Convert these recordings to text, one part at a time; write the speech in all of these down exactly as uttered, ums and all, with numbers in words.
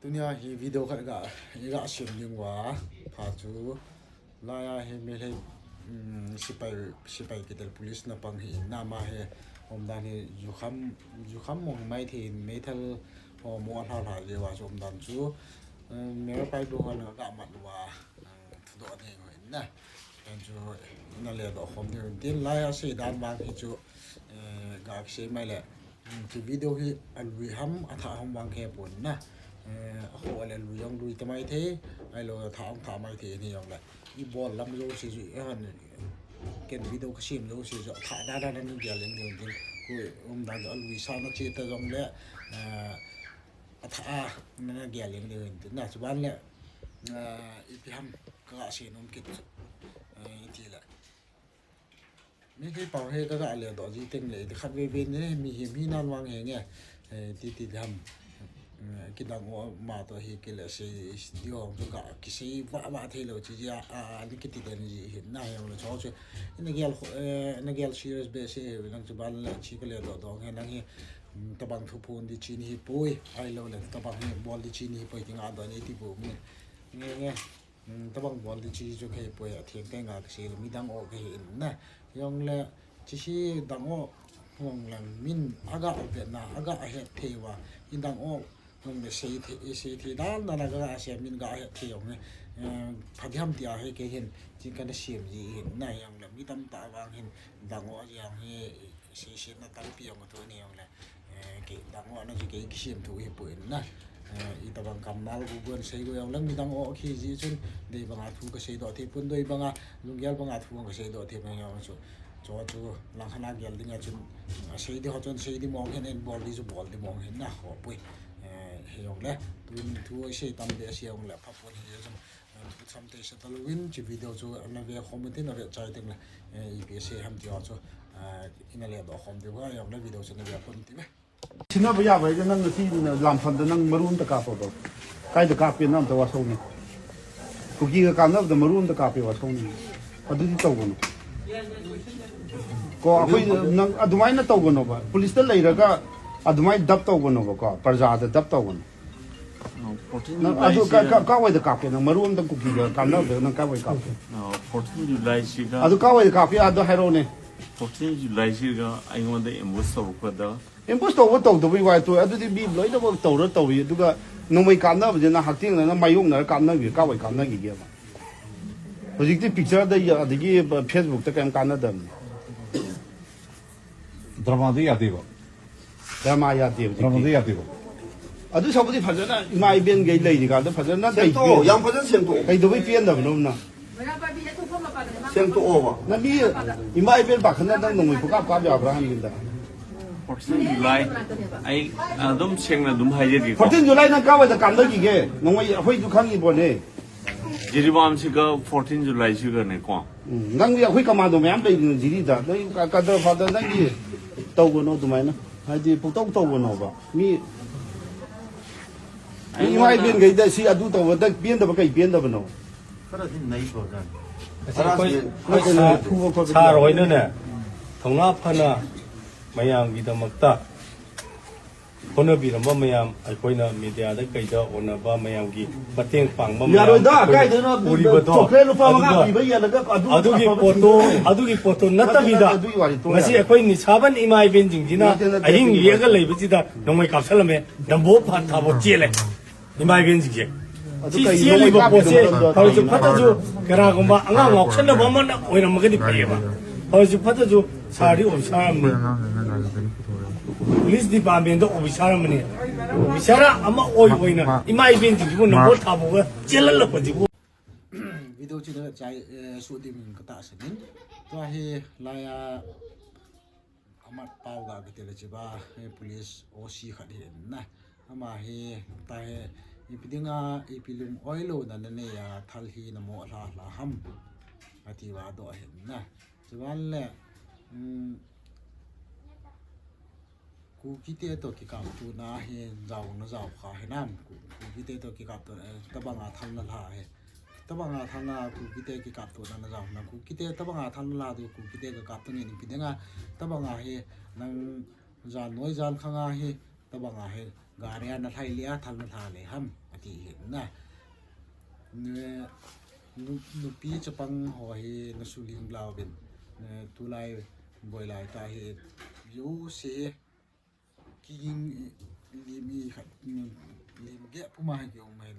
Tunia hi video khat ga, i ga sem ding uva, pha chu, laiya hi Meitei, um, sipai, sipai kitel police na pang hi in na ama hi, umdan hi jukham, jukham mong mai thei in meithal, ho mo hla hla jeh uva chu umdan chu, um, Meira Paibu hon ga mat uva, um, thudoh ding ho in na. Ken chu, na le doh khom ding tin laiya sei dan vang hi chu, eh, ga sei mai le. Hmm, hiche video hi alui ham, athah ham vang kahepon na. Eh, akhoh le alui jong lui ta mai thei, ahilou le athah ham thah mai thei ni jong le. I bol lam jouse chu, eh, ken video kasem jouse chu, athah dan dan na gel leng ding tin. Ko umdan chu alui sa na che ta jong le, eh, athah a na, na gel leng ding tin na. Chuban le, eh, ipi ham ka sei nom kit chu. Eh, iti le. Meitei pau hi ka ga le doh ji teng le, ti khat veve ni, mihem hi nan vang henge, eh, ti, ti ham, eh, kidang o ma to hi kile sei, ti hong chu ga kisei va, va thei lou chi ji a, a, a, ni kiti den ji hi na he lo cho chu, na gel kho, eh, na gel serious be se, nang chu ban le chi ka le doh doh he nang hi, mm, tabang thu phon di chi ni hi poi, ahilou le, tabang hi bol di chi ni hi poi, ti nga doh ni ti bu mi, nge, nge. Hmm, tabang bol di chi chu kahepoi, atheng teng a kasei le midang o kahi in na. Jong le, chi hi dang o, hong lang min, aga vet na, aga het thei uva, i dang o, hong le sei thei, i sei thei dan dan a ga sei min ga het thei jong le, eh, pha di ham ti a hi kei hin, chin kana sem ji hin na, jong le midang tah vang hin, dang o jong hi, sei sem na tampi jong thu ni jong le. Eh, kei dang o na chu kei kisem thu hi poi na. Eh, i tabang kamnal gu gon sei gu jong lang midang o khi ji chun dei banga thu kasei doh thei pon dei banga lunggel banga thu kasei doh thei banga jong chu. Cho chu lang khana gel ding a chun, ah, sei di ho chun sei di mong hin en bol di chu bol di mong hin na ho poi. Eh, he jong le tun thu sei tam be sei jong le pha pon hi jong. Thu cham te sa ta lou in, chi video chu na ve khom tin, na ve chai teng le, eh, ipi sei ham ti ho chu, eh, ina le doh khom diu ha, jong le video chu na ve khom ti ve. Sina ba ya ba, nang si na lam phan da nang maroon ta kap ba. Kai da kap pe nam ta wa song ni. Kuki ka kam na da maroon ta kap pe wa song ni. Adu di tau ba no. Ko akhoi nang adumai na tau ba no ba. Police ta lei ra ka adumai dap tau ba no ba ko. Parja da dap tau ba no. ꯑ, ꯐꯣꯔꯇꯤꯟ ꯅꯪ ꯑꯗꯨ ꯖꯨꯂꯥꯏꯁꯤꯗ ꯀ-, ꯀ-, ꯀꯥꯋꯥꯏꯗ ꯀꯥꯞꯀꯦ? ꯅꯪ ꯃꯔꯨ ꯑꯝꯇꯪ ꯀꯨꯀꯤꯒ ꯀꯥꯞꯅꯕꯗ ꯅꯪ ꯀꯥꯋꯥꯏ ꯀꯥꯞꯀꯦ? ꯑ, ꯐꯣꯔꯇꯤꯟ ꯖꯨꯂꯥꯏꯁꯤꯒ ꯑꯗꯨ ꯀꯥꯋꯥꯏꯗ ꯀꯥꯞꯀꯦ? ꯑꯗꯨ ꯍꯥꯏꯔꯛꯑꯣꯅꯦ꯫ ꯐꯣꯔꯇꯤꯟ ꯖꯨꯂꯥꯏꯁꯤꯒ ꯑꯩꯉꯣꯟꯗ ꯑꯦꯝꯕꯨꯁ ꯇꯧꯔꯛꯄꯗ ꯑꯦꯝꯕꯨꯁ ꯇꯧꯕ ꯇꯧꯗꯕꯩ ꯋꯥ ꯇꯣꯛꯑꯦ꯫ ꯑꯗꯨꯗꯤ ꯃꯤ ꯂꯣꯏꯅꯃꯛ ꯇꯧꯔ ꯇꯧꯏ꯫ ꯑꯗꯨꯒ ꯅꯣꯡꯃꯩ ꯀꯥꯞꯅꯕꯁꯦ ꯅꯪ ꯍꯛꯊꯦꯡꯅꯅ ꯃꯥꯌꯣꯛꯅꯔ ꯀꯥꯞꯅꯕꯤꯔ ꯀꯥꯋꯥꯏ ꯀꯥꯞꯅꯈꯤꯒꯦꯕ? ꯍꯧꯖꯤꯛꯇꯤ ꯄꯤꯛꯆꯔꯗ ꯌ-, ꯑꯗꯒꯤ ꯐꯦꯁꯕꯨꯛꯇ ꯀꯔꯤꯝ ꯀꯥꯟꯅꯗꯕꯅꯤ꯫ ꯗ꯭ꯔꯃꯥꯗ ꯌꯥꯗꯦꯕ꯫ ꯗ꯭ꯔꯃꯥ ꯌꯥꯗꯦ ꯍꯧꯖꯤꯛꯇꯤ꯫ ꯗ꯭ꯔꯃꯥꯗ ꯌꯥꯗꯦꯕ꯫ ꯑꯗꯨ ꯁꯔꯨꯛꯄꯨꯗꯤ ꯐꯖꯅ ꯏꯃꯥ ꯏꯕꯦꯟꯈꯩ ꯂꯩꯔꯤꯀꯥꯟꯗ ꯐꯖꯅ ꯁꯦꯡꯇꯣꯛꯑꯣ, ꯀꯩ-, ꯌꯥꯝ ꯐꯖꯅ ꯁꯦꯡꯇꯣꯛꯑꯣ꯫ ꯀꯩꯗꯧꯕꯩ ꯄꯦꯟꯗꯕꯅꯣ ꯅꯪ? ꯁꯦꯡꯇꯣꯛꯑꯣꯕ꯫ ꯅꯪ ꯃꯤ ꯏꯃꯥ ꯏꯕꯦꯟ ꯄꯥꯈꯠꯅ ꯅꯪ ꯅꯣꯡꯃꯩ ꯄꯨꯀꯥꯞ ꯀꯥꯞ ꯌꯥꯕ꯭ꯔꯥ ꯍꯪꯕꯅꯤꯗ? ꯐꯣꯔꯇꯤꯟ ꯖꯨꯂꯥꯏ, ꯑꯩ ꯑꯗꯨꯝ ꯁꯦꯡꯅ ꯑꯗꯨꯝ ꯍꯥꯏꯖꯒꯦꯀꯣ꯫ ꯐꯣꯔꯇꯤꯟ ꯖꯨꯂꯥꯏ ꯅꯪ ꯀꯥꯏꯋꯥꯏꯗ ꯀꯥꯞꯅꯈꯤꯒꯦ? ꯅꯣꯡꯃꯩ ꯑꯩꯈꯣꯏꯁꯨ ꯈꯪꯉꯤ ꯄꯣꯠꯅꯤ꯫ ꯖꯤꯔꯤꯕꯥꯝꯁꯤꯒ ꯐꯣꯔꯇꯤꯟ ꯖꯨꯂꯥꯏꯁꯤꯒꯅꯦꯀꯣ꯫ ꯎꯝ, ꯅꯪꯗꯤ ꯑꯩꯈꯣꯏ ꯀꯃꯥꯟꯗꯣ ꯃꯌꯥꯝ ꯂꯩꯗꯅ ꯖꯤꯔꯤꯗ꯫ ꯅꯪ ꯀ-, ꯀꯗꯔ ꯐꯥꯗꯔ ꯅꯪꯗꯤ ꯇꯧꯒꯅꯣ ꯑꯗꯨꯃꯥꯏꯅ꯫ ꯍꯥꯏꯗꯤ ꯄꯨꯡꯇꯧ ꯇꯧꯒꯅꯣꯕ꯫ ꯃꯤ, ꯃꯤ ꯑꯩꯉꯣꯟꯗ ꯏꯃꯥ ꯏꯕꯦꯟꯈꯩꯗ ꯁꯤ ꯑꯗꯨ ꯇꯧꯕꯗ ꯄꯦꯟꯗꯕ ꯀꯩ ꯄꯦꯟꯗꯕꯅꯣ? ꯈꯔꯗꯤ ꯅꯩꯕ꯭ꯔꯣ ꯅꯪ? ꯑꯁꯤ ꯑꯩꯈꯣꯏ, ꯑꯩꯈꯣꯏ ꯁꯥꯔ, ꯁꯥꯔ ꯍꯣꯏꯅꯅꯦ, ꯊꯧꯅꯥ ꯐꯅ ꯃꯌꯥꯝꯒꯤꯗꯃꯛꯇ ꯍꯣꯠꯅꯕꯤꯔꯝꯕ ꯃꯌꯥꯝ, ꯑꯩꯈꯣꯏꯅ ꯃꯤꯗꯤꯌꯥꯗ ꯀꯩꯗ ꯎꯅꯕ ꯃꯌꯥꯝꯒꯤ ꯃꯇꯦꯡ ꯄꯥꯡꯕ ꯃꯌꯥꯝ ꯌꯥꯔꯣꯏꯗ, ꯑꯩꯈꯣꯏꯅ ꯀꯥꯏꯗꯩꯅꯣ? ꯎꯔꯤꯕꯗꯣ, ꯆꯣꯀ꯭ꯂꯦꯠ ꯂꯨꯄꯥ ꯃꯉꯥ ꯑꯗꯨꯒ ꯄꯤꯕ ꯌꯦꯜꯂꯒ ꯑꯗꯨ ꯑꯗꯨꯒꯤ ꯑꯐꯕ ꯄꯣꯠꯇꯣ, ꯊꯤꯡꯗꯣꯏꯅꯦ꯫ ꯑꯗꯨꯒꯤ ꯄꯣꯠꯇꯣ ꯅꯠꯇꯦ, ꯅꯠꯇꯕꯤꯗ, ꯅꯠꯇꯦ, ꯑꯗꯨꯒꯤ ꯋꯥꯔꯤ ꯇꯣꯛꯑꯣ ꯉꯁꯤ ꯌꯥꯔꯦ꯫ ꯑꯩꯈꯣꯏ ꯅꯤꯁꯥꯕꯟ ꯏꯃꯥ ꯏꯕꯦꯟꯁꯤꯡꯁꯤꯅ ꯅꯠꯇꯦ, ꯅꯠꯇꯦ, ꯑꯍꯤꯡ ꯑꯗꯨꯒꯤ ꯂꯦꯛꯑꯒ ꯋꯥꯔꯤ ꯂꯩꯕꯁꯤꯗ ꯅꯣꯡꯃꯩ ꯀꯥꯞꯁꯜꯂꯝꯃꯦ, ꯅꯝꯕꯣ ꯐꯥꯟ ꯊꯥꯕ ꯆꯦꯜꯂꯦ꯫ ꯏꯃꯥ ꯏꯕꯦꯟꯁꯤꯡꯁꯦ꯫ ꯑꯗꯨ ꯁꯤ ꯀꯩꯅꯣ ꯆꯦꯜꯂꯤꯕ ꯃꯣꯏ ꯄꯣꯠꯁꯦ ꯀꯥꯞꯄꯤꯗꯣ? ꯐꯔꯁꯨ ꯐꯠꯇ꯭ꯔꯁꯨ ꯀꯅꯥꯒꯨꯝꯕ ꯑꯉꯥꯡ ꯉꯥꯎꯁꯟꯅꯕ ꯑꯃꯅ ꯑꯣꯏꯔꯝꯃꯒꯗꯤ ꯐꯩꯌꯦꯕ꯫ ꯐꯔꯁꯨ ꯐꯠꯇ꯭ꯔꯁꯨ ꯁꯥꯔꯗꯤ ꯑꯣꯐꯤꯁꯥꯔ ꯑꯃꯅꯤ꯫ ꯄꯨꯂꯤꯁ ꯗꯤꯄꯥꯔꯠꯃꯦꯟꯗ ꯑꯣꯐꯤꯁꯥꯔ ꯑꯃꯅꯤ꯫ ꯑꯣꯐꯤꯁꯥꯔ ꯑꯃ ꯑꯣꯏ ꯑꯣꯏꯅ ꯏꯃꯥ ꯏꯕꯦꯟꯁꯤꯡꯁꯤꯕꯨ ꯅꯝꯕꯣ ꯊꯥꯕꯒ ꯆꯦꯜꯍꯜꯂꯛꯄꯁꯤꯕꯨ꯫ Video china chai, eh, su di min kata sanin. Tua hi laiya Amat pao ga kiti le chiba, eh, police O C khat hi na. Ama hi, ta hi, ipi dinga, ipi lung oi lo na na ne ya, thal hi na mo la la ham. Ati va do hi na. Chiban le, um, Kuki te to kikap tu na hi, jao na jao kha hi nam. Ku-, Kuki te to kikap tu, eh, tabanga thal na la hi. Tabanga thal na Kuki te kikap tu na na jao na. Kuki te tabanga thal na la tu Kuki te kikap tu ni ipi dinga. Tabanga hi nang jan noi jan khanga hi. Tabanga hi gari a na lhai le a thal na lha le ham. ti hin na. Ne, nu, nupi chapang ho hi na suling blau bin. Ne, tulai boi lai ta hi yo se. Kiging lim i khat, lim ge puma hi ki ong mai.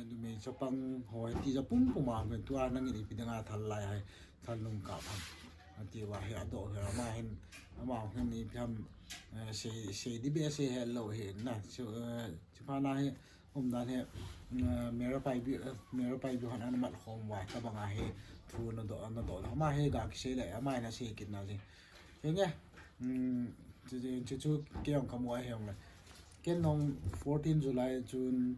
Numei chapang ho hi ti ja pum puma men tua nangin ipi dinga thal lai hai, thal nung kap ham. Ati va hi ado hi ama hin, ama hin ipi ham, sei, sei di be sei he lo hi na. Chupana hi, umdan hi, mera pai bi, mera pai bi han an mat khom va tabanga hi thu na do, na do. Ama hi ga kisei le, ama na sei kin na jing. Henge, chu, chu, chu, chu, kei jong kamu a heng le. Ken nong fourteen July chun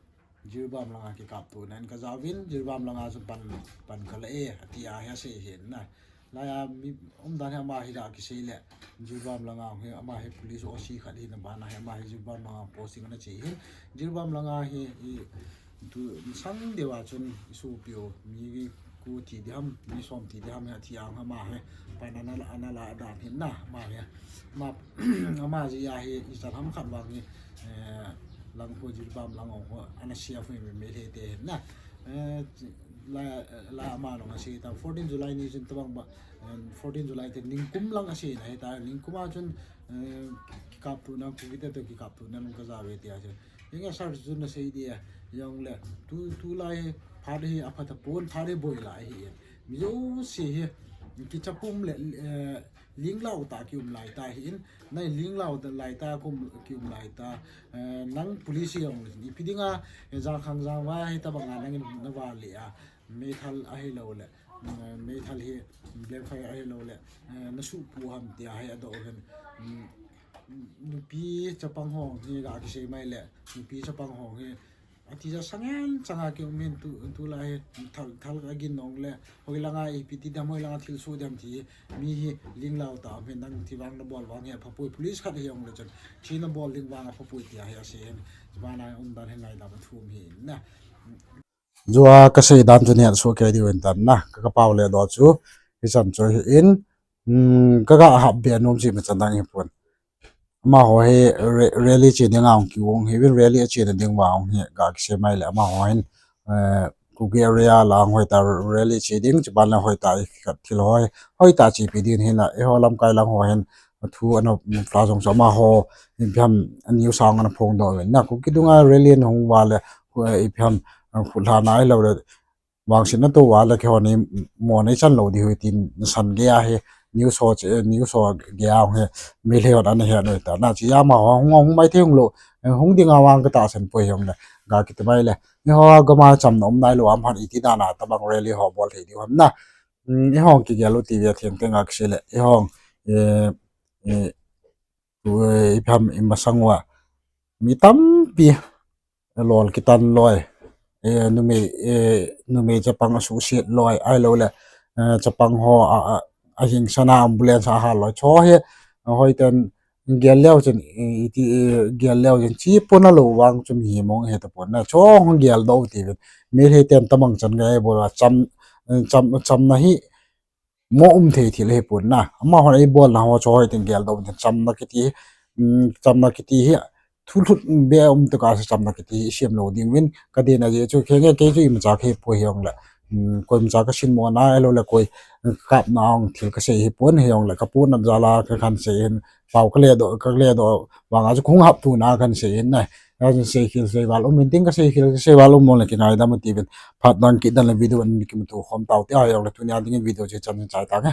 Jiribam langa kikaptona in kajauvin, Jiribam langa chu pan, pan kala e, ati a hi asei hin na. Laiya mi, umdan hi ama hi ga kisei le, Jiribam langa hi, ama hi police O C khat hi na bana hi, ama hi Jiribam langa posting ana che hin. Jiribam langa hi, i, tu, sang deuva chun isopiu, mi ku ti di ham, mi som ti di ham, hi athi ang ama hi, pan ana la, ana la dan hin na, ama hi, ama, ama ji a hi, ijat ham khat vang hi, lang khu Jiribam lang ho, ana sia fu mi, mi le te hin na, la, la ama nong asei ta, fourteen July ni chun tabang ba, fourteen July te ningkum lang asei na hi ta, ningkum a chun, kikaptona, Kukite to kikaptona nung kajauve ti a chun. Inge sar chu na sei dia, jong le, tu, tulai, phat hi aphat apon, phat hi boi lai hi. Mi jouse hi, kichapum le, linglau ta kium lai ta hi in, nai linglau ta lai ta kum kium lai ta, nang police jong le, ipi dinga, jang khang jang va hi tabanga nangin na va le a, meithal ahilou le, meithal hi, black fire ahilou le, na suhpu ham ti a hi ado hin, nupi chapang hong hi ga kisei mai le, nupi chapang hong hi, ati ja sangen sanga kium hin tu, tulai hi, thal, thal agin nong le, hoi langa ipi ti dam, hoi langa thilsoh dam ti, mi hi linglau ta um hin nang ti vang na bol vang hi aphapoi police khat hi jong le chun, thi na bol ding vang aphapoi ti a hi asei hin, chupana umdan hi ngaidam athum hi na. Jua kasei dan chu nihat soh kei diu in tan na, ka, kapau le do chu, hichan chu hi in, kaga hap be nom chi ma chan dang hi pon. Amaho hi rally che dinga hung kiong hi, rally achena ding vang hi ga kisei mai le amaho hin, Kuki area lang hoitah rally che ding, chuban le hoitah i khat thil hoi, hoitah chepi ding hin la, eiho lamkai lang ho hin, thu ana, fla jong chu amaho, ipi ham, news a ana phongdoh uvin na, Kuki dunga rally ana hung uva le, ipi ham, khut lhana ahilou le, vangsetna tou uva le keiho nei mo nei chan lou diu hi tin nasan gei a hi, news ho che, news ho gei a hung hi, Meitei hon ana het u hita na, chu amaho hung, hung mai thei hung lou, hung dinga vang katahsan poi, hijong le ga kiti mai le, eiho gam a chamna um nailou a, aman iti dan a tabang rally ho bol thei diu ham na. Eiho kigel u ti ve theng theng a kisei le, eiho, ipi ham, imasang uva mi tampi lol kitan loi, numei, numei chapang asuhset loi ahilou le, chapang ho a, ahingsana ambulance a ahal loi, chu hi, hoiten gel leu chun, iti, gel leu chun chi pona lou vang chu mihem hung hi tapon na, chu hung geldoh u ti uvin. Meitei ten tabang chan gei bol a, cham, cham, chamna hi mo um thei thil hi pon na. Amahon eibolna ho chu hoiten geldoh u tin, chamna kiti, chamna kiti hi thu lhut be um tah a chamna kiti hi isem lou ding uvin, kadei na jeh chu kei, kei chu imacha kahepoi, hijong le, koimacha kasinmo na ahilou le koi kapna a hung thil kasei hipon, hijong le kapuina jal a kakhan sei hin, pao kaledoh, kaledoh vang a chu kahung haptona kahin sei hin na. Sei khel sei val um in tin, kasei khel sei val um mo le kingaidam u ti uvin, phat dang kit dan le video in kimuto khom tau te, hijong le tunia dingin video chu hichan hin chai tange.